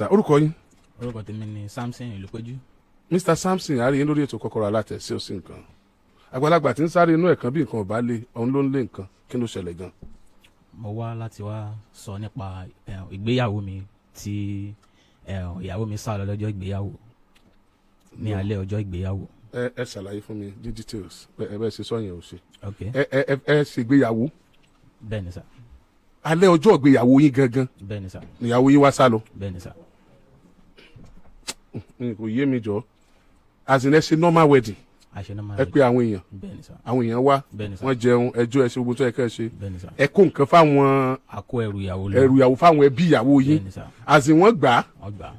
Orúkọ yín? Orúkọ tèmi ni Samson Ìlúpéjú. Mr Samson, a rí yín lórí ètò Kọ́kọ́rọ́ Alátẹ sí òsì nǹkan. Àgbàlagbà tí ń sáré inú ẹ̀kan bí nǹkan ò bá lé òun ló ń lé nǹkan. Kí ló ṣẹlẹ̀ gan? Mo wá láti wá sọ nípa ìgbéyàwó mi tí ìyàwó mi sá lọ lọ́jọ́ ìgbéyàwó, ní alẹ́ ọjọ́ ìgbéyàwó. Ẹ ṣàlàyé fún mi ní details. Ẹ bẹ́ẹ̀ ṣe sọ yẹn ò ṣe. Ok. Ẹ ṣègbéyàwó. Bẹ́ẹ̀ ni sà. Alẹ́ ọjọ́ ìgbéyàwó yín gangan. Bẹ́ẹ̀ ni sà. Ìyàwó yín wá sá lọ. Bẹ́ẹ̀ ni sà. Kò yé mi jọ. As in, ẹ ṣe normal wedding. A ṣe normal Ẹ wedding. pé àwọn èèyàn. Bẹ́ẹ̀ ni sà. Àwọn èèyàn wá. Bẹ́ẹ̀ ni sà. Wọ́n jẹun, ẹjọ́ ẹ ṣe gbogbo tó yẹ kẹ́ ẹ ṣe. Bẹ́ẹ̀ ni sà. Ẹ kó nǹkan fáwọn. A kó ẹrù ìyàwó lọ. Ẹrù ìyàwó fáwọn ẹbí ìyàwó yín. Bẹ́ẹ̀ ni sà. As in, wọ́n gbà á. Wọ́n gbà á.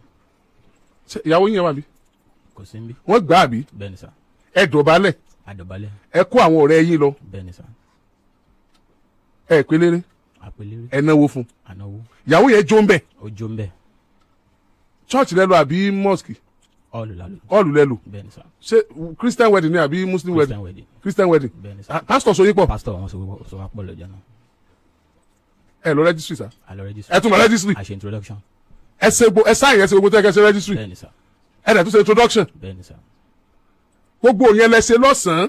Ṣé ìyàwó yín yẹn wà bí? Kò sí níbí. Wọ́n gbà á bí? Bẹ́ẹ̀ ni sà. Ẹ dọ̀bálẹ̀. A dọ̀bálẹ̀. Ẹ kó àwọn ọ̀rẹ́ yín lọ. Bẹ́ẹ̀ ni sà. Ẹ pélére. A pélére. Ẹ náwó fún. A náwó. Ìyàwó yẹn jó ń bẹ̀. Ó jó ń bẹ̀. Church lẹ lọ àbí mosque? Hall la lò. Hall lẹ lò. Bẹ́ẹ̀ ni sà. Ṣé Christian wedding ni àbí Muslim wedding? Christian wedding. Christian wedding. Bẹ́ẹ̀ ni sà. Pastor so yín pọ̀. Pastor wọn sọ wá pọ̀ lọ́jọ́ náà. Ẹ lọ registry sà. A lọ registry. Ẹ tún lọ registry. A ṣe introduction. Ẹ ṣe gbo ẹ sáyìn, ẹ ṣe gbogbo tó yẹ kẹ́ ṣe registry. Bẹ́ẹ̀ ni sà. Ẹ dẹ̀ tún ṣe introduction. Bẹ́ẹ̀ ni sà. Gbogbo yẹn lẹ ṣe lọ́sàn-án.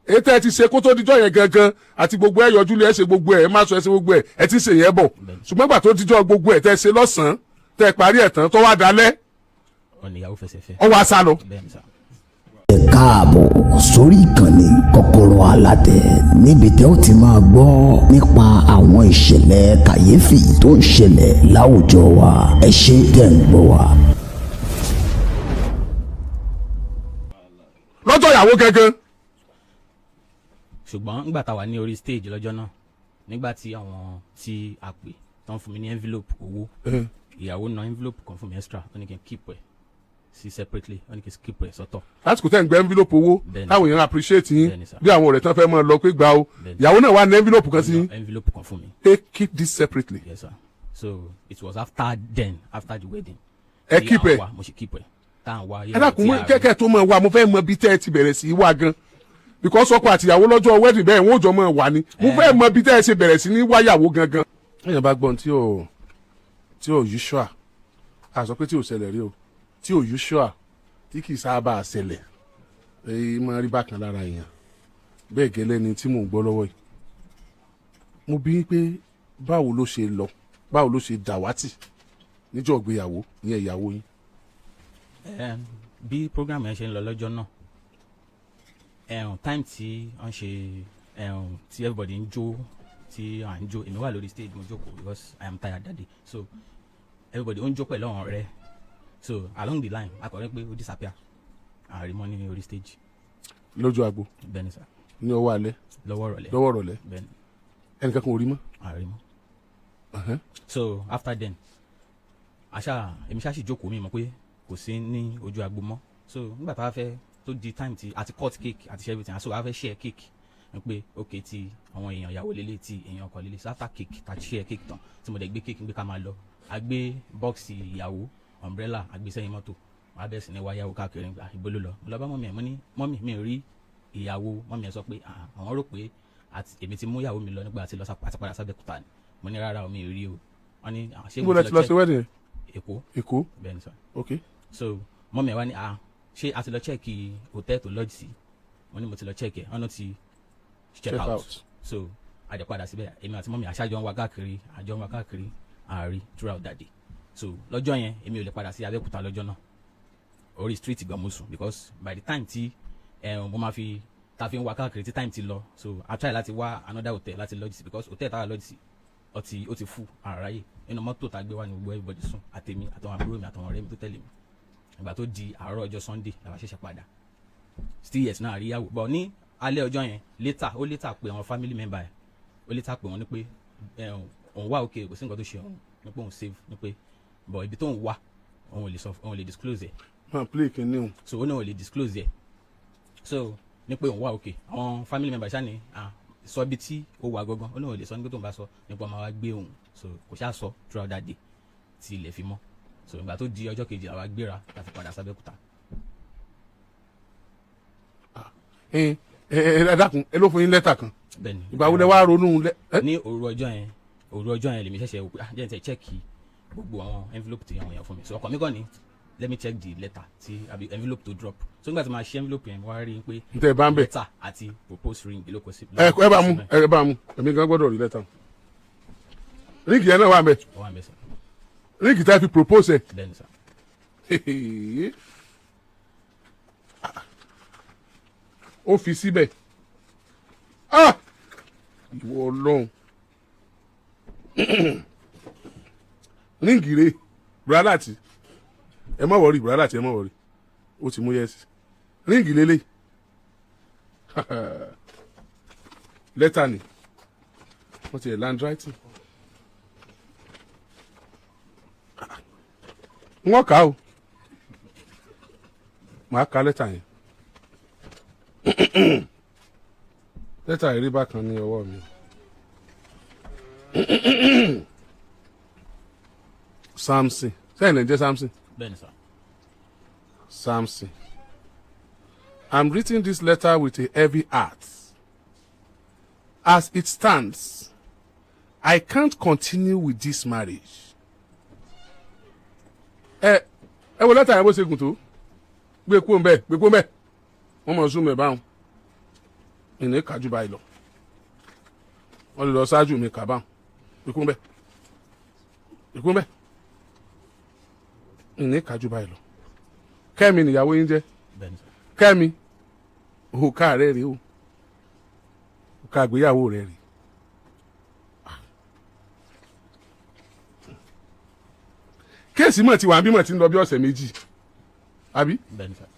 Èyí tẹ́ ẹ ti ṣe kó tó dijọ́ yẹn gangan àti gbogbo ẹ yọjú lé, ẹ ṣe gbogbo ẹ, ẹ má sọ, ẹ ṣe gbogbo ẹ, ẹ ti ṣe yẹn bọ̀. Ṣùgbọ́n gbà tó dijọ́ gbogbo ẹ tẹ́ ẹ ṣe lọ́sàn-án, tẹ́ ẹ parí ẹ̀ tán tó wá dalẹ́. Ọ̀nà ìyàwó fẹsẹ̀ fẹ́. Ó wá sá lọ. Bẹ́ẹ̀ ni sà. Ẹ káàbọ̀ sórí ìkànnì Kọ́kọ́rọ́ Alátẹ, níbi tẹ́ ó ti máa gbọ́ nípa àwọn ìṣẹ̀lẹ̀ kàyéfì tó ń ṣẹlẹ̀ láwùjọ wa. Ẹ ṣé tẹ́ ń gbọ́ wa. Lọ́jọ́ ìyàwó gangan. Ṣùgbọ́n nígbà tá a wà ní orí stage lọ́jọ́ náà, nígbà tí àwọn tí a pè tán fún mi ní envelope owó, ìyàwó na envelope kan fún mi extra. Ó ní kí n keep ẹ̀ sí separately, ó ní kí n keep ẹ̀ sọ́tọ̀. Lásìkò tẹ́ ń gbé envelope owó, Bẹ́ẹ̀ni. táwọn èèyàn appreciate yín, Bẹ́ẹ̀ni sà. bí àwọn ọ̀rẹ́ tán fẹ́ máa lọ pé gbà o, Bẹ́ẹ̀ni. ìyàwó náà wà ní envelope kan sí yín. Envelope kan fún mi. Pé keep this separately. Yes sir. So it was after then, after the wedding. Ẹ tí keep à ń ẹ. wá, mo ṣe keep ẹ̀ tá à ń wá. Ẹ dákun, kẹ́kẹ́ tó mọ̀ wá, mo fẹ́ mọ bí tẹ́ ẹ ti bẹ̀rẹ̀ sí í wá gan, because ọkọ àtìyàwó lọ́jọ́ wedding bẹ́ẹ̀ wọ́n ò jọ mọ̀ wá ni. Mo fẹ́ mọ bí tẹ́ ẹ ṣe bẹ̀rẹ̀ sí ní wáyàwó gangan. Èèyàn bá gbọ́n tí ò usual, a sọ pé tí ò ṣẹlẹ̀ rí o, tí ò usual, tí kì í sábà ṣẹlẹ̀, èyí máa rí bákan lára èèyàn. Bẹ́ẹ̀ gẹ́lẹ́ ni tí mò ń gbọ́ lọ́wọ́ yìí. Mo bí pé báwo ló ṣe lọ, báwo ló ṣe dàwátì níjọ́ ìgbéyàwó ìyẹn ìyàwó yín? Bí program yẹn ṣe ń lọ lọ́jọ́ náà, time tí wọ́n ṣe tí everybody ń jó, tí à ń jó, èmi wà lórí stage, mo jókòó because I am tired that day. So everybody ó ń jó pẹ̀lú àwọn ọ̀rẹ́. So along the line, a kọ̀ rí pé ó disappear, àrímọ́ ní orí stage. Lójú agbo? Bẹ́ẹ̀ ni sà. Ní ọwọ́ alẹ́? Lọ́wọ́ ìrọ̀lẹ́. Lọ́wọ́ ìrọ̀lẹ́? Bẹ́ẹ̀ ni. Ẹnìkan kan ò rí mọ́? Àrímọ́. So after then, àṣà èmi ṣáà sì jókòó, mi mọ̀ pé kò sí ní ojú agbo mọ́. So nígbà tá a fẹ́ tó di time tí a ti cut cake àti share everything, so a fẹ́ share cake n pé ok, ti àwọn èèyàn ìyàwó lélẹ̀, ti èèyàn ọkọ lélẹ̀. So after cake, ta share cake tán, tí mo dẹ̀ gbé cake, ń gbé ká máa lọ, a gbé bọ́ọ̀sì ìyàwó, umbrella, a gbé sẹ́yìn mọ́tò, wọ́n á bẹ̀rẹ̀ sí ní wáyàwó káàkiri nígbà ibo ló lọ. Mo lọ bá mummy ẹ̀, mo ní mummy, mi ò rí ìyàwó. Mummy ẹ̀ sọ pé ah, àwọn rò pé àti èmi ti mú ìyàwó mi lọ nígbà tí lọ àti padà sábẹ́kúta ni. Mo ní rárá o, mi ò rí o. Wọ́n ní ah, ṣé Níbo mo lẹ ti lọ check sí wedding yẹn? Èkó. Èkó? Bẹ́ẹ̀ ni sọ. So mummy ẹ̀ wá ní ah, ṣé a ti lọ check hotel tó lodge sí? Mo ní mo ti lọ check ẹ̀, ọ̀nà ti check Check out. out. So a dẹ̀ padà síbẹ̀. Èmi àti mummy àṣàjọ ń wá káàkiri, àjọ ń wá káàkiri, àárí throughout that day. So lọ́jọ́ yẹn, èmi ò lè padà sí Abẹ́òkúta lọ́jọ́ náà. Orí street gan mo sùn, because by the time tí mo máa fi ta fi ń wá káàkiri, tí time ti lọ. So I try láti wá another hotel láti lodge sí, because hotel táwa lodge sí, ó ti full, àráyè. Nínú mọ́tò tá a gbé wá ní gbogbo everybody sùn, àtèmi àtàwọn àbúrò mi àtàwọn ọ̀rẹ́ mi tó tẹ̀lé mi. Ìgbà tó di àárọ̀ ọjọ́ Sunday làwa ṣẹ̀ṣẹ̀ padà. Still yes náà àríyáwó, but ní alẹ́ ọjọ́ yẹn later, ó later pé àwọn family member ẹ̀, ó later pé wọ́n ní pé òun wà okay, kò sí nǹkan tó ṣe òun, ní pé òun safe, ní pé but ibi tó ń wà, òun ò lè sọ, òun ò lè disclose ẹ̀. Máa play kínní o. So ó náà ò lè disclose ẹ̀. So ní pé òun wà okay. Àwọn family member ṣáà ní ah, sọ ibi tí ó wà gangan. Ó náà ò lè sọ, ní pé tóun bá sọ nípa ọmọ wa gbé òun. So kò ṣáà sọ throughout that day tí ilẹ̀ fi mọ́. So ìgbà tó di ọjọ́ kejì, àwa gbéra la fi padà sábẹ́kúta. Ẹ ẹ ẹ dákun, ẹ ló fún yín lẹ́tà kan? Bẹ́ẹ̀ni. Ìgbà wo lẹ wá ronú lẹ ẹ? Ní òru ọjọ́ yẹn, òru ọjọ́ yẹn lèmi ṣẹ̀ṣẹ̀ wò pé ah, jẹ́ n tẹ̀ check gbogbo àwọn envelope tí àwọn èèyàn fún mi. So ọkàn mi kàn ní, let me check the letter tí àbí envelope tó drop. So nígbà tí màá ṣe envelope yẹn, mo wá rí i pé N tẹ́ bá ń bẹ̀. letter àti propose ring ló kọ sí. Ẹ bá mú, ẹ bá mú. Èmi gan gbọ́dọ̀ rí lẹ́tà. Ring yẹn náà wà ń bẹ̀? Ó wà ń bẹ̀, sir. Ring tá a fi propose ẹ̀? Bẹ́ẹ̀ ni, sir. Ó fi síbẹ̀. Ah, ìwọ Ọlọ́run! Ring rè. Brother, ẹ má worry. Brother, ẹ má worry. Ó ti mú yes. Ring lélẹ̀, lẹ́tà ni wọ́n ti ẹ̀ handwriting. Wọ́n kà á o, màá ka lẹ́tà yẹn. Lẹ́tà yìí rí bákan ní ọwọ́ mi. Samson, sẹ́yìn lè jẹ́ Samson? Bẹ́ẹ̀ ni, sir. Samson, I'm writing this letter with a heavy heart. As it stands, I can't continue with this marriage. Ẹ wo lẹ́tà yẹn bó ṣe gùn tó. Gbé kúrò ńbẹ̀, gbé kúrò ńbẹ̀. Wọ́n mọ̀ zoom ẹ̀ báwọn. Ìní kájú báyìí lọ. Wọ́n lè lọ ṣáájú mi kà báwọn. Gbé kúrò ńbẹ̀. Gbé kúrò ńbẹ̀. Ìní kájú báyìí lọ. Kẹ́mi nìyàwó yín jẹ́? Bẹ́ẹ̀ ni, sir. Kẹ́mi, òkà rẹ̀ rèé o, òkà àgbéyàwó rẹ̀ rèé. Case mọ̀ ti wà bí mọ̀ ti ń lọ bí ọ̀sẹ̀ 2, àbí? Bẹ́ẹ̀ ni, sir.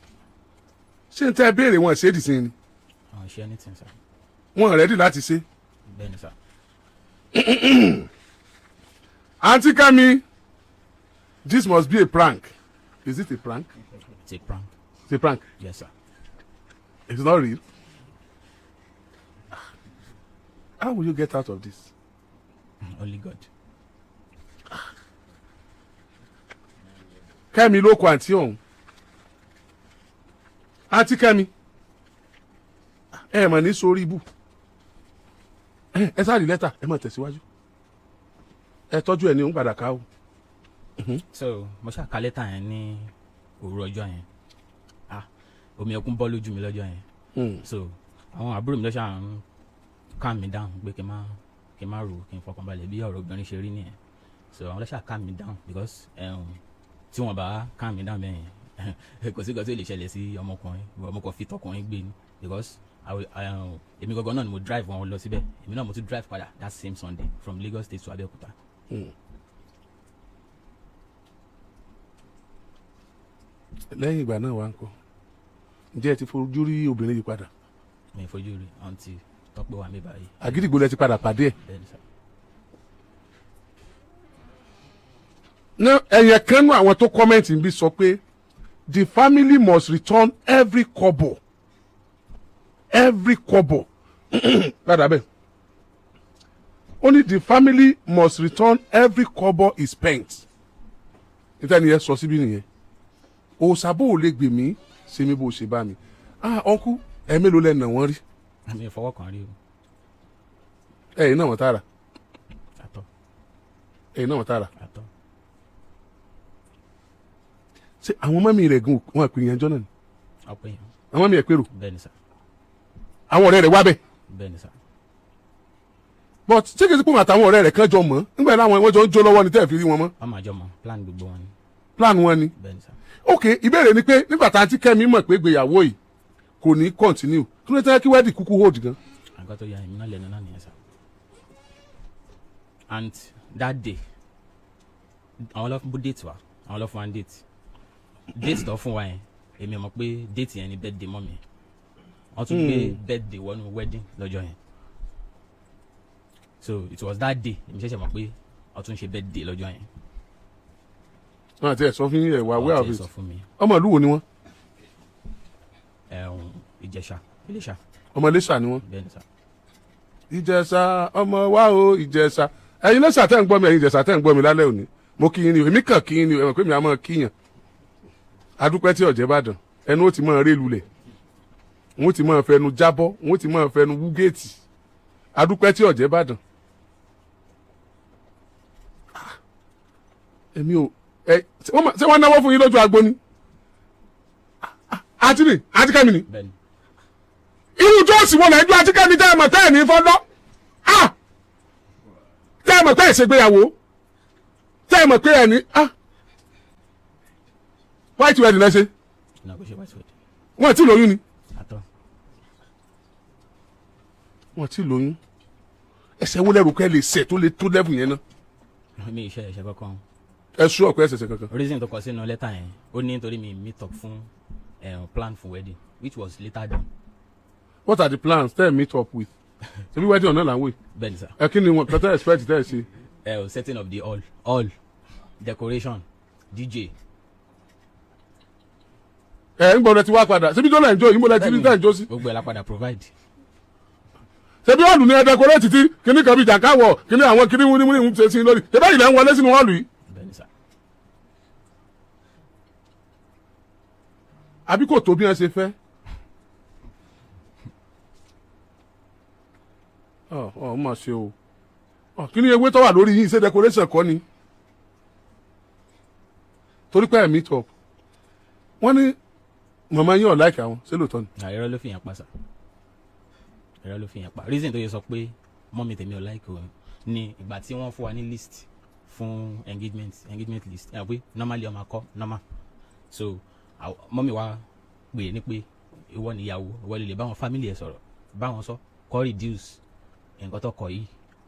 Ṣé n tẹ́ béèrè wọn ṣé dìsín ni? Àwọn ṣe anything, sir. Wọn ready láti ṣe? Bẹ́ẹ̀ ni, sir. Aunty Kẹ́mi, this must be a prank. Is it a prank? It's a prank. It's a prank? Yes, sir. It's not real. How will you get out of this? Only God. Kẹ́mi ló kọ àǹtí ọ̀hún. Àǹtí Kẹ́mi, ẹ mọ̀ ní sórí ibù. Ẹ sáré lẹ́tà, ẹ mọ̀ tẹ̀síwájú. Ẹ tọ́jú ẹ ní òun padà ká o. So mo ṣáà ka lẹ́tà yẹn ní òru ọjọ́ yẹn. Ah, omi ẹkún bọ́ lójú mi lọ́jọ́ yẹn. So àwọn àbúrò mi ló ṣáà ń calm me down pé kí n má rò, kí n fọkànbalẹ̀, bí ọ̀rọ̀ obìnrin ṣe rí nìyẹn. So àwọn ló ṣáà calm me down because tí wọ́n bá calm me down bẹ́ẹ̀ yẹn, kò sí nǹkan tó lè ṣẹlẹ̀ sí ọmọkùnrin. Ọmọkùnrin fi tọkùnrin gbé ni because èmi gangan náà ni mo drive wọn lọ síbẹ̀. Èmi náà mo tún drive padà that same Sunday from Lagos State to Abeokuta. Lẹ́yìn ìgbà náà wà ń kọ́, ǹjẹ́ ẹ ti fojú rí obìnrin yìí padà? Mi ò fojú rí until tọ́pẹ́ wà mí báyìí. Àgídìgbò lẹ ti padà pàdé ẹ̀? Bẹ́ẹ̀ ni, sir. Ní ẹ̀yẹ kan nú àwọn tó comment ń bí sọ pé the family must return every kobo, every kobo. Padà bẹ́ẹ̀. Ó ní the family must return every kobo is spent. Níta ni ẹ sọ síbí nìyẹn. Òòsàbò ò lè gbè mí, ṣe mí bó ṣe bá mi. Ah, uncle, ẹ mélòó lẹ nà wọ́n rí? Mi ò fọwọ́ kàn rí o. Ẹ yìí náà wọ́n tààrà? Àtọ̀. Ẹ yìí náà wọ́n tààrà? Àtọ̀. Ṣé àwọn mummy rẹ̀ gan wọn àpè yẹn jọ náà ni? Ọ̀pọ̀ èèyàn. Àwọn mummy ẹ̀ pèrò? Bẹ́ẹ̀ ni, sir. Àwọn ọ̀rẹ́ rẹ̀ wá bẹ́ẹ̀? Bẹ́ẹ̀ ni, sir. But ṣé kìí ṣe pé òun àtàwọn ọ̀rẹ́ rẹ̀ kan jọ mọ̀ nígbà yẹn láwọn wọ́n jọ ń jó lọ́wọ́ ni tẹ́ ẹ̀ fi rí wọn mọ́? Wọ́n máa jọ mọ̀, plan gbogbo wọn ni. Plan wọn ni? Bẹ́ẹ̀ ni, sir. Ok, ìbéèrè ni pé nígbà tá a ti Kẹ́mi mọ̀ pé ìgbéyàwó yìí kò ní continue, kí ló tẹ́ kí wedding kúkú hold gan? Nǹkan tó ya èmi náà lẹ́nu náà nìyẹn, sir. And that day, àwọn ló fún date wa, àwọn ló fún wa ní date tó fún wa yẹn. Èmi mọ̀ pé date yẹn ni birthday mummy. Wọ́n tún gbé birthday wọnú wedding lọ́jọ́ yẹn. So it was that day èmi ṣẹ̀ṣẹ̀ mọ̀ pé wọ́n tún ṣe birthday lọ́jọ́ yẹn. Wọn àti ẹ̀ sọ fún ẹ̀ wá aware Wọ́n of ti it? Sọ fún mi. Ọmọ ìlú wo ni wọ́n? Ẹ̀hún, Ìjẹ̀ṣà, Iléṣà. Ọmọ Iléṣà ni wọ́n? Bẹ́ẹ̀ ni, sir. Ìjẹ̀ṣà ọmọ wa o, Ìjẹ̀ṣà. Ẹ̀yin Iléṣà tẹ́ ń gbọ́ mi, ẹ̀yin Ìjẹ̀ṣà tẹ́ ń gbọ́ mi lálẹ́ òní, mo kí yín ni o. Èmi kàn kí yín ni o. Ẹ mọ̀ pé mi á máa kíyàn. Adúpẹ́ tí ọ̀jẹ̀ bàdàn ẹnu ó ti máa ré lulẹ̀, wọ́n ti máa fẹnu jábọ́, wọ́n ti máa fẹnu wú géètì. Adúpẹ́ tí ọ̀jẹ̀ bàdàn. Èmi ò ẹ ṣé wọ́n náwó fún yín lójú agbo ni? Àti ni àti Kẹ́mi ni. Bẹ́ẹ̀ni. Irú jọ́ọ̀sì wọn lẹ́jọ́ àti Kẹ́mi tẹ́ ẹ mọ̀ tẹ́ ẹ ní fọ́dọ́, tẹ́ ẹ mọ̀ tẹ́ ẹ ṣègbéyàwó, tẹ́ ẹ mọ̀ pé ẹ ní white wedding lẹ ṣe. Náà kò ṣe white wedding. Wọ́n ti lóyún ni. Àtọ́. Wọ́n ti lóyún. Ẹsẹ̀ wo lẹ́rù kẹ́ lè ṣẹ̀ tó lè tó level yẹn náà? Mi iṣẹ́ ẹ̀ṣẹ̀ kankan. Ẹ sú ọ̀pẹ ẹsẹ̀ kankan. Reason tó kọ sínú lẹ́tà yẹn, ó ní nítorí mi meet up fún plan fún wedding, which was later done. What are the plans tẹ́ ẹ meet up with? Ṣebí wedding ọ̀nà là ń wè? Bẹ́ẹ̀ni sir. Ẹ kí ni wọn kẹtẹ́ expect tẹ́ ẹ ṣe? Setting of the hall, decoration, DJ. Ẹ ń gbọ́dọ̀ ti wá padà. Ṣebí jọ́lá ìjọ yìí mo lẹ ti ní tẹ́ ìjọ sí? Gbogbo ẹ̀ la padà provide. Ṣebí ọ̀lù ni ẹ decorate tí kíní kan bí jàǹkáwọ̀ kíní àwọn kíní wúni ń ṣe sí lórí. Ṣebí ilẹ̀ ń wọlé sínú hall yìí? Bẹ́ẹ̀ni sir. Àbí kò tó bí wọ́n ṣe fẹ́? Ọ ọ mà ṣe o. Kí ni ewé tó wà lórí yìí, ṣe decoration kọ́ ni? Torí pé ẹ̀ meet up. Wọ́n ní màmá yín ò like àwọn, ṣé lóòótọ́ ni? Irọ́ ló fi yẹn pa sà. Irọ́ ló fi yẹn pa. Reason tó yẹ sọ pé mọ́mí tèmi ò like òun ni ìgbà tí wọ́n fún wa ní list fún engagement list. Ẹ pé normally ọmọ akọ normal. So mọ́mí wa pè ní pé ìwọ níyàwó, ìwọ lè bá wọn family ẹ sọ̀rọ̀, bá wọn sọ kọ́ reduce nǹkan tó kọ yìí,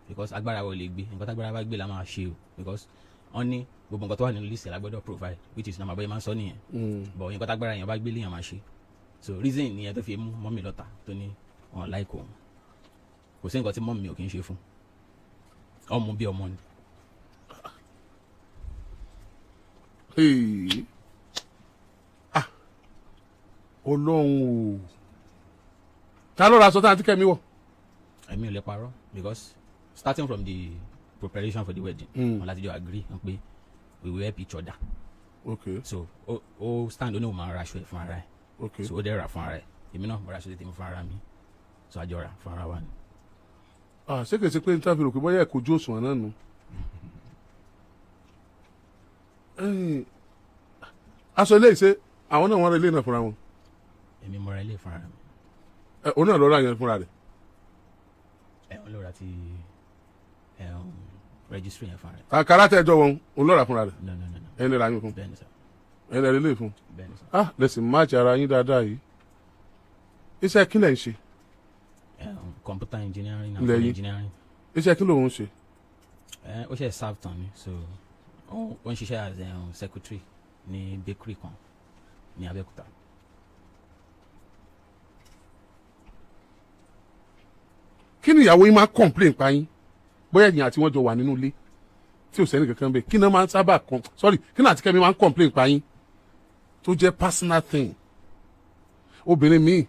because agbára wo lè gbé nǹkan tó agbára bá gbé la máa ṣe o, because wọ́n ní gbogbo nǹkan tó wà nínú list la gbọ́dọ̀ provide, which is normal, bóyá máa ń sọ nìyẹn, but nǹkan tó agbára yẹn bá gbé léèyàn máa ṣe. So reason nìyẹn tó fi mú mọ́mì lọ́ta tó ní wọn like òun. Kò sí nǹkan tí mọ́mì ò kì í ṣe fún ọmọ bí ọmọ ni. Ọlọ́run o, ta ló ra aṣọ tá àti Kẹ́mi wọ̀? Èmi ò lè parọ́, because starting from the preparation for the wedding, wọn láti jọ agree pé we will help each other. Okay. So ó stand, ó ní òun máa ra aṣọ ẹ̀ fún ara ẹ̀. Okay. So ó dẹ̀ rà fún ara ẹ̀, èmi náà mo ra aṣọ tèmi fún ara mi, so àjọ rà fún ara wa ni. Ṣé kìí ṣe pé n ta fi rò pé bóyá ẹ̀kọ́ ojú òṣùwọ̀n náà nù? Aṣọ ilé ìṣe àwọn náà wọ́n ra ilé náà fúnra wọn. Èmi mo ra ilé fúnra mi. Òun náà lọ ra yẹn fúnra rẹ̀. Ẹ òun ló ra ti registry yẹn fúnra rẹ̀. Àkàrà tẹ́ ẹjọ́ wọn, òun ló ra fúnra rẹ̀. No no no no. Ẹni ra yín fún. Bẹ́ẹ̀ni sir. Ẹni ra ilé fún. Bẹ́ẹ̀ni sir. Lẹ́sìn máàcì ara yín dáadáa yìí. Iṣẹ́ kí lẹ̀ ń ṣe? Computer engineering and phone engineering. Iṣẹ́ kí lòun ń ṣe? Ó ṣe serve tán ni, so ó ń ṣiṣẹ́ as secretary ní bakery kan ní Abẹ́òkúta. Kí ni ìyàwó yín máa complain pa yín? Bóyá ẹ̀yin àti wọ́n jọ wà nínú ilé tí ò sẹ́ni kankan bẹ́ẹ̀, kí ni wọ́n máa ń sábà sorry, kí ni àti Kẹ́mi máa ń complain pa yín tó jẹ́ personal thing? Obìnrin míì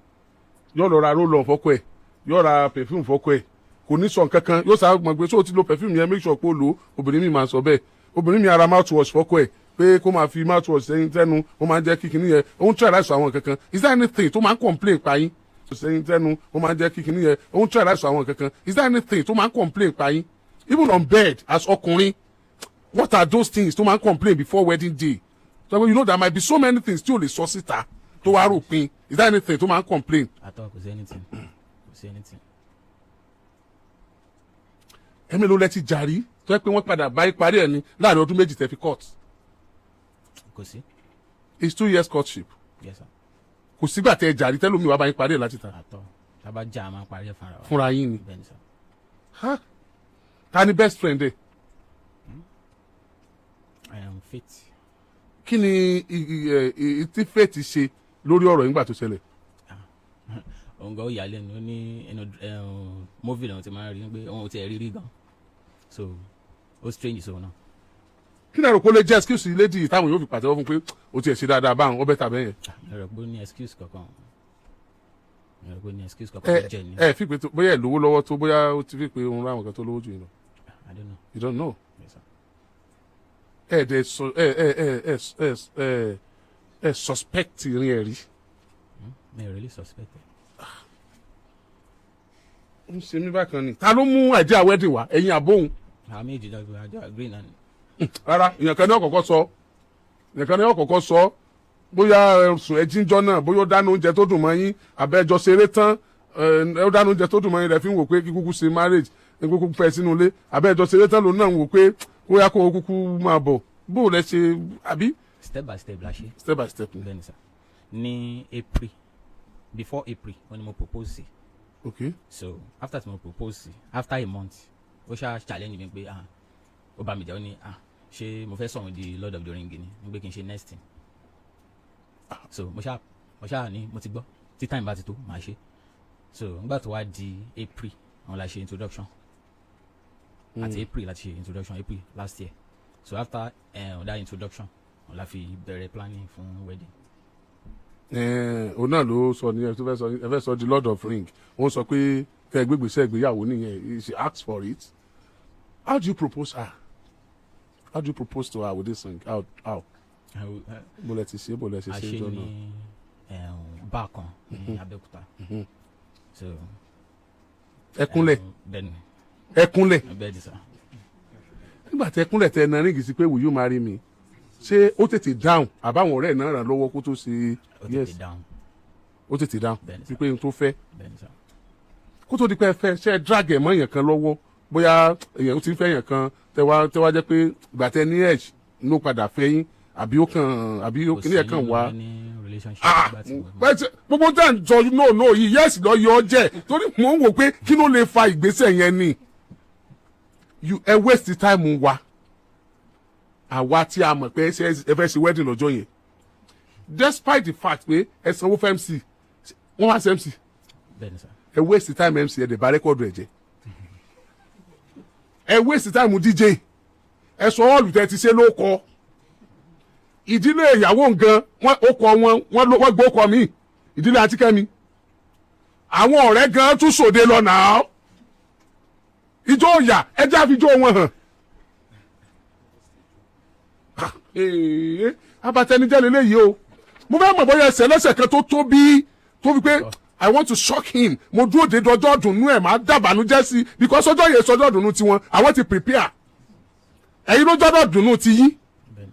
yóò lọ ra roll-on fọ́kọ ẹ̀, yóò ra perfume fọ́kọ ẹ̀, kò ní sọ nǹkan kan, yóò sábà mọ̀ pé ṣé o ti lo perfume yẹn, make sure pé o lò ó. Obìnrin míì máa ń sọ bẹ́ẹ̀. Obìnrin míì ara mouthwash fọ́kọ ẹ̀ pé kó máa fi mouthwash sẹ́yìn tẹ́nu, ó máa ń jẹ́ kíkiní yẹn, ó ń try láti sọ àwọn kankan. Is there anything tó máa ń complain pa yín? Sẹ́yìn tẹ́nu, ó máa ń jẹ́ kíkiní yẹn, ó ń try láti sọ àwọn kankan. Is there anything tó máa ń complain pa yín? Even on bed as ọkùnrin, what are those things tó máa ń complain before wedding day? So you know there might be so many things tí o lè sọ síta tó wá rò pin. Is there anything tó máa ń complain? Àtọ, kò sí anything, kò sí anything. Ẹ̀mí ló lẹ ti jàrí tó yẹ pé wọ́n padà bá parí ẹ̀ ní láàrin ọdún méjì tẹ́ fi court. Kò sí. It's 2 years courtship. Yes sir. Kò sígbà tẹ́ jàrí tẹ́lómi wàá bá yín parí ẹ̀ láti ta. Àtọ, tá a bá jà a máa parí ẹ̀ fúnra wa. Fúnra yín ni. Bẹ́ẹ̀ni sir. Ta ni best friend ẹ? Faith. Kí ni tí Faith ṣe lórí ọ̀rọ̀ yìí nígbà tó ṣẹlẹ̀? Òun gan ó yà lẹ́nu, ó ní inú movie lòun ti máa ń rí pé òun ò tiẹ̀ rí rí gan, so ó strange so náà. Kí ni àròkọ lè jẹ́ excuse lady táwọn yóò fi pàtẹ́wọ́ fún pé o tiẹ̀ ṣe dáadáa báwọn ọbẹ̀ tàbẹ́ yẹn? Mi ò rò pé ó ní excuse kankan, mi ò rò pé ó ní excuse kankan tó jẹ́ ni. Ẹ fi pé bóyá ẹ lówó lọ́wọ́ tó, bóyá ó ti fi pé òun ráwọn kan tó lówó jù yín lọ. I don't know. You don't know. Yes, sir. Ẹ dẹ sọ ẹ ẹ ẹ ẹ ẹ ẹ ẹ suspect rin ẹ rí. Mi ò really suspect ẹ. Ń ṣe mí bákan ni. Ta ló mú idea wedding wá? Ẹ̀yin àbóhùn? Àwọn méjì jọ àjọ agree náà ni. Rárá, èèyàn kan ní ọ̀kọ̀ọ̀kọ̀ sọ, èèyàn kan ní ọ̀kọ̀ọ̀kọ̀ sọ. Bóyá ẹ̀sùn ẹ̀jíńjọ́ náà, bóyá ó dáná oúnjẹ tó dùn mọ́ yín, àbẹ́jọ ṣeré tán, ó dáná oúnjẹ tó dùn mọ́ yín rẹ̀ fi ń wò pé kí kúkú ṣe marriage, kí kúkú fẹ́ sínú ilé, àbẹ́jọ ṣeré tán lòun náà ń wò pé bóyá kó o kúkú máa bọ̀. Bó o lẹ ṣe àbí? Step by step la ṣe. Step by step ni. Bẹ́ẹ̀ni sir, ní April, before April wọ́n ní mo propose sí. So after tí mo propose sí, after a month, ó ṣá challenge mi pé, ah, ó bá mi jà, ó ní, ah, ṣé mo fẹ́ sọ̀rọ̀ di Lord of the Ring ni? Mo gbé kí n ṣe next thing. So mo ṣá ní mo ti gbọ́, tí time bá ti tó, màá ṣe. So nígbà tó wá di April, àwọn la ṣe introduction. Àti April la ṣe introduction, April last year. So after that introduction, wọ́n la fi bẹ̀rẹ̀ planning fún wedding. Òun náà ló sọ ní ẹ tó fẹ́ sọ, ẹ fẹ́ sọ di Lord of Ring. Ó sọ pé kẹ́ ẹ gbégbèsè ìgbéyàwó nìyẹn. She asked for it. How do you propose her? How do you propose to her with this ring? How? Bó lẹ ti ṣe, bó lẹ ṣe A ṣe ṣe jọ náà? Ní bar kan ní Abẹ́òkúta. So Ẹ kúnlẹ̀? Bẹ́ẹ̀ni. Ẹ kúnlẹ̀? Bẹ́ẹ̀ni sir. Nígbà tẹ kúnlẹ̀, tẹ na ring sí pé, "Will you marry me?" ṣé ó tètè dáhùn, àbáwọn ọ̀rẹ́ náà ràn lọ́wọ́ kó tó ṣe? Ó tètè dáhùn. Ó tètè dáhùn? Bẹ́ẹ̀ni sir. Wípé n tó fẹ́? Bẹ́ẹ̀ni sir. Kó tó di pé ẹ fẹ́, ṣe ẹ drag ẹ̀ mọ́ èèyàn kan lọ́wọ́? Bóyá èèyàn ti ń fẹ́ èèyàn kan, tẹ wá jẹ́ pé ìgbà tẹ ní edge ló padà fẹ́ yín, àbí ó kàn, àbí ó Kò kíní sí ẹ̀ kàn wá? nínú any relationship Ah, nígbà tí mo gbogbo tẹ́ ń jọ no no yìí, yes lọ yọ ọ jẹ́, torí mò ń wò pé kí ló lè fa ìgbésẹ̀ yẹn ni. You ẹ waste time wa, àwa tí a mọ̀ pé ṣé ẹ fẹ́ ṣe wedding lọ́jọ́ yẹn, despite the fact pé ẹ sanwó fún MC, wọ́n wá sí MC? Bẹ́ẹ̀ni sir. Ẹ waste time MC, ẹ dẹ̀ bà record ẹ̀ jẹ́. Ẹ waste time DJ, ẹ sọ hall tẹ́ ti ṣe ló kọ ìdílé ìyàwó ngan, wọn ó kọ wọn, wọn gbó kọ mí, ìdílé àtikẹ́mi. Àwọn ọ̀rẹ́ gan tún sòde lọ nàá ìjọ òyà, ẹ jẹ́ àfijọ́ wọn hàn. Ah, ee, abatẹnijẹ́ lélẹ́yìí o. Mo fẹ́ mọ̀ bóyá ẹsẹ̀ lẹ́sẹ̀ kan tó tóbi tó fi pé, "I want to shock him, mo dúró de dọjọ́ dùnú ẹ̀, máa dàbànújẹ́ sí i," because ọjọ́ yẹn sọjọ́ dùnú tiwọn, àwọn ti prepare. Ẹ̀yin ló jọ́dọ̀ dùnú ti yín? Bẹ́ẹ̀ni.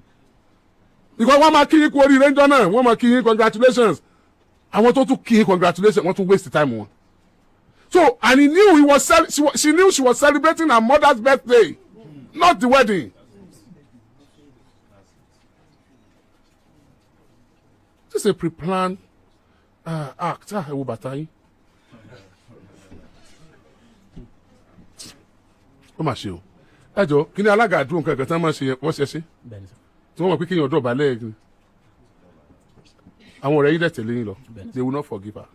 Because wọ́n máa kí yín kú oríire ńjọ́ náà, wọ́n máa kí yín congratulations. Àwọn tó tún kí yín congratulations, wọ́n tún waste time wọn. So and he knew he was cel she, was, she knew she was celebrating her mother's birthday, not the wedding. This is a pre-planned act. Ah, ẹ wo bàtà yín. Ó mà ṣe o. Ẹ jọ, kí ni alága àdúró nǹkan kan tí wọ́n máa ṣe yẹn, wọ́n ṣe ṣe Bẹ́ẹ̀ni sir. tí wọ́n mọ̀ pé kéèyàn dọ̀bálẹ̀ ẹ̀, àwọn ọ̀rẹ́ yín dẹ̀ tẹ̀lé yín lọ? Bẹ́ẹ̀ni. They will not forgive her.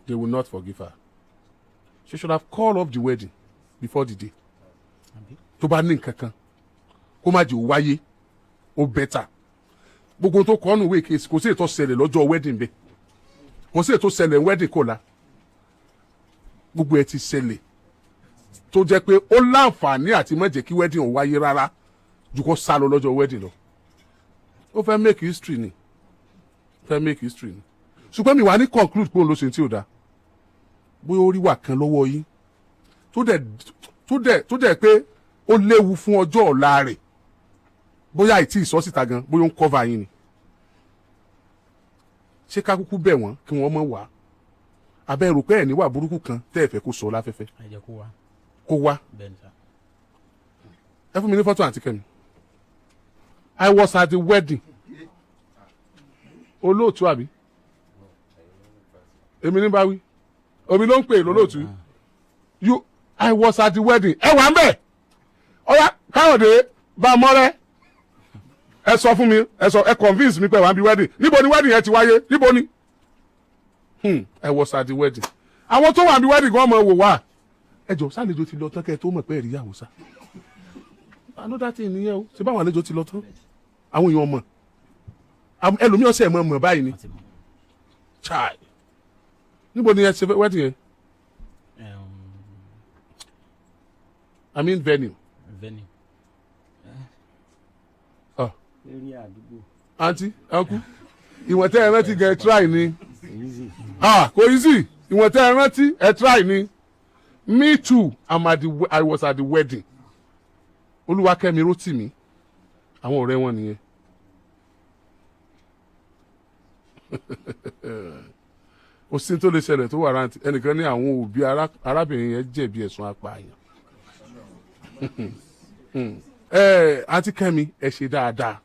They will not forgive her. She should have called off the wedding before the day. Àbí? Tó bá ní nǹkan kan, kó má jẹ́ ó wáyé, ó better. Gbogbo tó kọ́ ọ́nù ìwé case, kò sí ètò ṣẹlẹ̀ lọ́jọ́ wedding bẹ́ẹ̀, kò sí ètò ṣẹlẹ̀ wedding kò la. Gbogbo ẹ ti ṣẹlẹ̀ tó jẹ́ pé ó láǹfààní àti má jẹ́ kí wedding ò wáyé rárá ju kó sá lọ lọ́jọ́ wedding lọ. Ó fẹ́ make history ni, fẹ́ make history ni. Ṣùgbọ́n mi wà ní conclude pé òun ló ṣe tí ò dáa. Bóyá ó rí wà kan lọ́wọ́ yín tó dẹ̀ pé ó léwu fún ọjọ́ ọ̀la rẹ̀, bóyá àìtí ìsọ́síta gan, bóyá ó ń cover yín ni. Ṣé ká kúkú bẹ̀ wọ́n kí wọ́n mọ̀ wá, abẹ́ rò pé ẹ̀ níwà burúkú kan tẹ́ ẹ fẹ́ kó sọ láfẹ́fẹ́? Ẹ jẹ́ kó wá. Kó wá? Bẹ́ẹ̀ni sir. Ẹ fún mi ní fọ́tò àǹtí Kẹ́mi. I was at the wedding. Olóòtú, àbí èmi ní bá wí, èmi ló ń pè lólóòtú. You, I was at the wedding. Ẹ wà ń bẹ̀. Ọ̀yá Káyọ̀dé bá a mọ́rẹ́, ẹ sọ fún mi, ẹ sọ, ẹ convince mi pé wà ń bí wedding. Níbo ni wedding yẹn ti wáyé? Níbo ni? I was at the wedding. Àwọn tó wà ní wedding gan mọ̀ wò wá. Ẹ jọ, sálejò ti lọ tán kẹ́ ẹ tó mọ̀ pé ẹ̀rí yàwó sá? Another thing nìyẹn o. Ṣé báwọn àlejò ti lọ tán, àwọn èèyàn mọ̀? Ẹlòmíràn ṣe mọ̀ mọ̀ báyìí ni. Wọ́n ti mọ̀. Chai, níbo ni ẹ ṣe wedding yẹn? I mean venue. Venue. Ah. Lórí àdúgbò. Aunty, uncle, ìwọ̀n tẹ́ ẹ rántí gan, ẹ try ni. Easy. Ah, kò easy. Ìwọ̀n tẹ́ ẹ rántí, ẹ try ni. Me too, I was at the wedding. Olúwakẹ́mi Rótìmí, àwọn ọ̀rẹ́ wọn nìyẹn. Kò sí tó lè ṣẹlẹ̀ tó wà rántí. Ẹnìkan ní àwọn òbí arábìnrin yẹn jẹ̀bi ẹ̀sùn apààyàn. Àǹtí Kẹ́mi, ẹ ṣe dáadáa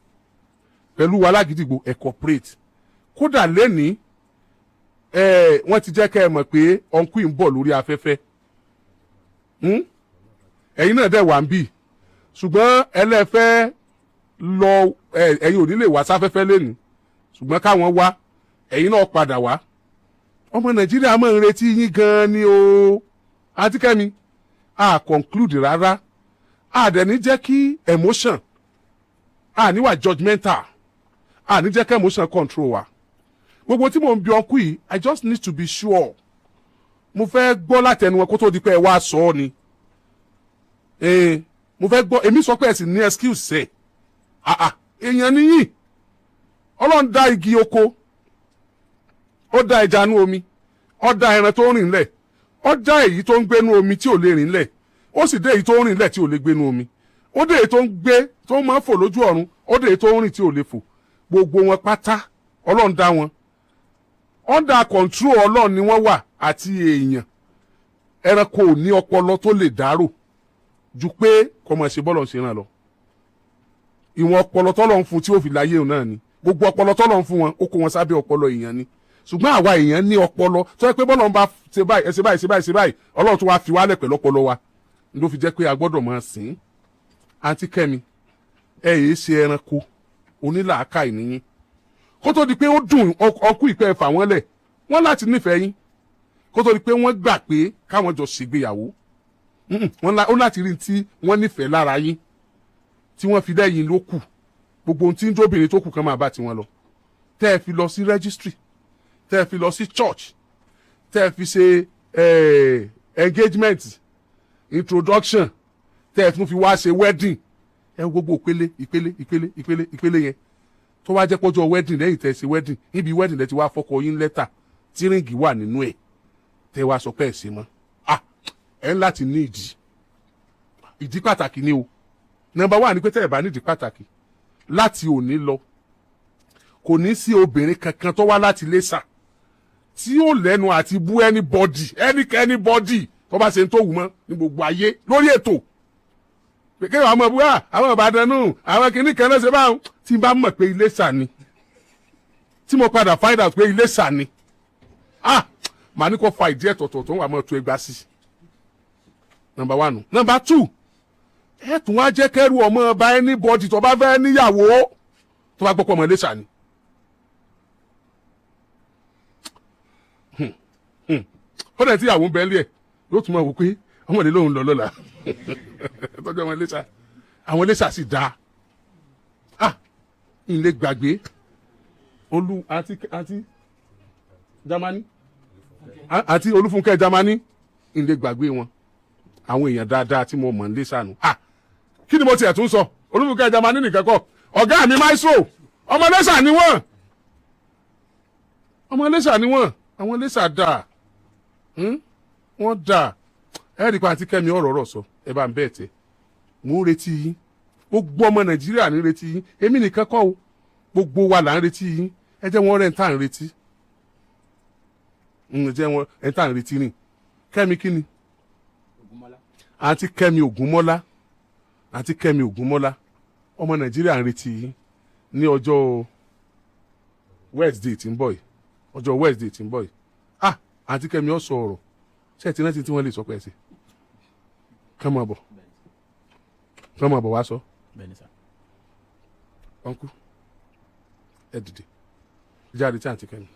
pẹ̀lú wa lágídígbò, ẹ cooperate. Kódà lẹ́ni wọ́n ti jẹ́ kẹ́ ẹ mọ̀ pé ọ̀nkú ń bọ̀ lórí afẹ́fẹ́. Ẹ̀yin náà dẹ̀ wà ń bì, ṣùgbọ́n ẹlẹ́fẹ́ lọ, ẹ̀yin ò ní lè wá sáfẹ́fẹ́ lẹ́nu, ṣùgbọ́n káwọn wá, ẹ̀yin náà padà wá. Ọmọ Nàìjíríà máa ń retí yín gan-an ni o. Àǹtí Kẹ́mi, a conclude rárá, a dẹ̀ ní jẹ́ kí emotion, a ní wà judgmental, a ní jẹ́ kí emotion control wa. Gbogbo tí mò ń bi ọkú yìí, I just need to be sure. Mo fẹ́ gbọ́ látẹnu wọn kó tó di pé ẹ wá sọ ọ́ ni. Mo fẹ́ gbọ́, èmi sọ pé ẹ sì ní excuse ẹ̀. Èèyàn nìyí. Ọlọ́run dá igi oko, ó dá ẹja nú omi, ó dá ẹran tó ń rìn lẹ̀, ó dá èyí tó ń gbénú omi tí ò lè rìn lẹ̀, ó sì dé èyí tó ń rìn lẹ̀ tí ò lè gbénú omi, ó dé èyí tó ń gbé tó máa ń fò lójú ọ̀run, ó dé èyí tó ń rìn tí ò lè fò. Gbogbo wọn pátá Ọlọ́run dá wọn. Under control Ọlọ́run ni wọ́n wà àti èèyàn. Ẹranko ò ní ọpọlọ tó lè dárò ju pé kò mọ̀ ṣe bọ́lọ̀ ṣe ràn lọ. Ìwọ̀n ọpọlọ tọ́lọ̀ ń fún tí ó fi láyé òun náà ni. Gbogbo ọpọlọ tọ́lọ̀ ń fún wọn, ó kó wọn sábẹ́ ọpọlọ èèyàn ni. Ṣùgbọ́n àwa èèyàn ní ọpọlọ tó yẹ pé bọ́lọ̀ ń bá ṣe báyìí, ṣe báyìí, ṣe báyìí, ṣe báyìí, Ọlọ́run tó wá fi wálẹ̀ pẹ̀lú ọpọlọ wa ló fi jẹ́ pé a gbọ́dọ̀ máa sìn. Àǹtí Kẹ́mi, ẹ yéé ṣe ẹranko, onílàákàyè nìyí. Kó tó di pé ó dùn ọkú ìpẹ́ fà wọ́n lẹ̀, wọ́n láti nífẹ̀ẹ́ yín. Kó tó di pé wọ́n gbà pé káwọn jọ ṣègbéyàwó, wọ́n láti rí tí wọ́n nífẹ̀ẹ́ lára yín, tí wọ́n fi lẹ́yìn ló kù. Gbogbo ohun tí ń jóbìnrin tó kù kan máa bá tiwọn lọ. Tẹ́ ẹ fi lọ sí registry, tẹ́ ẹ fi lọ sí church, tẹ́ ẹ fi ṣe engagement, introduction, tẹ́ ẹ tún fi wá ṣe wedding. Ẹ gbogbo ìpele ìpele ìpele ìpele ìpele yẹn tó wá jẹ́ pọ́jọ́ wedding, lẹ́yìn tẹ́ ẹ ṣe wedding, níbi wedding lẹ́ ti wá fọ́kọ yín lẹ́tà tí ríǹgì wà nínú ẹ̀, tẹ́ wá sọ pé ẹ̀ ṣe mọ́. Ẹ ń láti ní ìdí. Ìdí pàtàkì ni o. Nọ́mbà 1 ni pé tẹ́ ẹ bá ní ìdí pàtàkì, láti òní lọ kò ní sí obìnrin kankan tó wá láti Iléṣà tí ó lẹ́nu àti bú anybody, anybody tó bá ṣe ń tó wù mọ́ ní gbogbo ayé lórí ètò. Kéèyàn àwọn ọmọ àwọn Ìbàdàn nù, àwọn kìnnì kan náà ṣe báwọn. Tí n bá mọ̀ pé Iléṣà ni, tí mo padà find out pé Iléṣà ni, màá ní kó fa ìdí ẹ̀tọ̀tọ̀ tó ń wà mọ́ tó ẹgbàá sí. Nọ́mbà 1. Nọ́mbà 2, ẹ tún wá jẹ́ kẹ́rù ọmọ ọba anybody tó bá fẹ́ níyàwó tó bá gbọ́pọ̀ ọmọ Iléṣà ni. Ó dẹ̀ tí ìyàwó ń bẹ lé ẹ̀ yóò tún máa wò pé ọmọdé lòun lọ lọ́la tọ́jú ọmọ Iléṣà. Àwọn Iléṣà sì dáa. Ilé gbàgbé olú àti Jámánì, àti Olúfúnkẹ́ Jámánì, ilé gbàgbé wọn. Àwọn èèyàn dáadáa tí mo mọ̀ ń Iléṣà nù. Kí ni mo tiẹ̀ tún sọ? Olúfúnkẹ́ Jámánì nìkan kọ́, ọ̀gá mi maestro, ọmọ Iléṣà ni wọ́n. Ọmọ Iléṣà ni wọ́n. Àwọn Iléṣà dáa, wọ́n dáa. Ẹ rí i pé àǹtí Kẹ́mi ọ̀rọ̀ ọ̀rọ̀ sọ, ẹ bá ń bẹ́ẹ̀ tẹ̀. Mò ń retí yín. Gbogbo ọmọ Nàìjíríà ní retí yín. Èmi nìkan kọ́ o, gbogbo wa là ń retí yín. Ẹ jẹ́ wọ́n rẹ̀ ń tà ń retí. Ẹ jẹ́ wọ́n ẹ̀ ń tà ń retí ni. Kẹ́mi kí ni? Àǹtí Kẹ́mi Ògúnmọ́lá. Àǹtí Kẹ́mi Ògúnmọ́lá. Ọmọ Nàìjíríà ń retí yín ní ọjọ́ Wednesday tí ń bọ̀ yìí. Ọjọ́ Wednesday tí ń bọ̀ yìí. Àǹtí Kẹ́mi ó sọ ọ̀rọ̀. Ṣé ẹ ti rántí tí wọ́n lè sọ pé ẹ ṣe? Kán máa bọ̀. Kán máa bọ̀ wá sọ. Ọ̀nkú, ẹ dìde. Jáde tí àǹtí Kẹ́mi.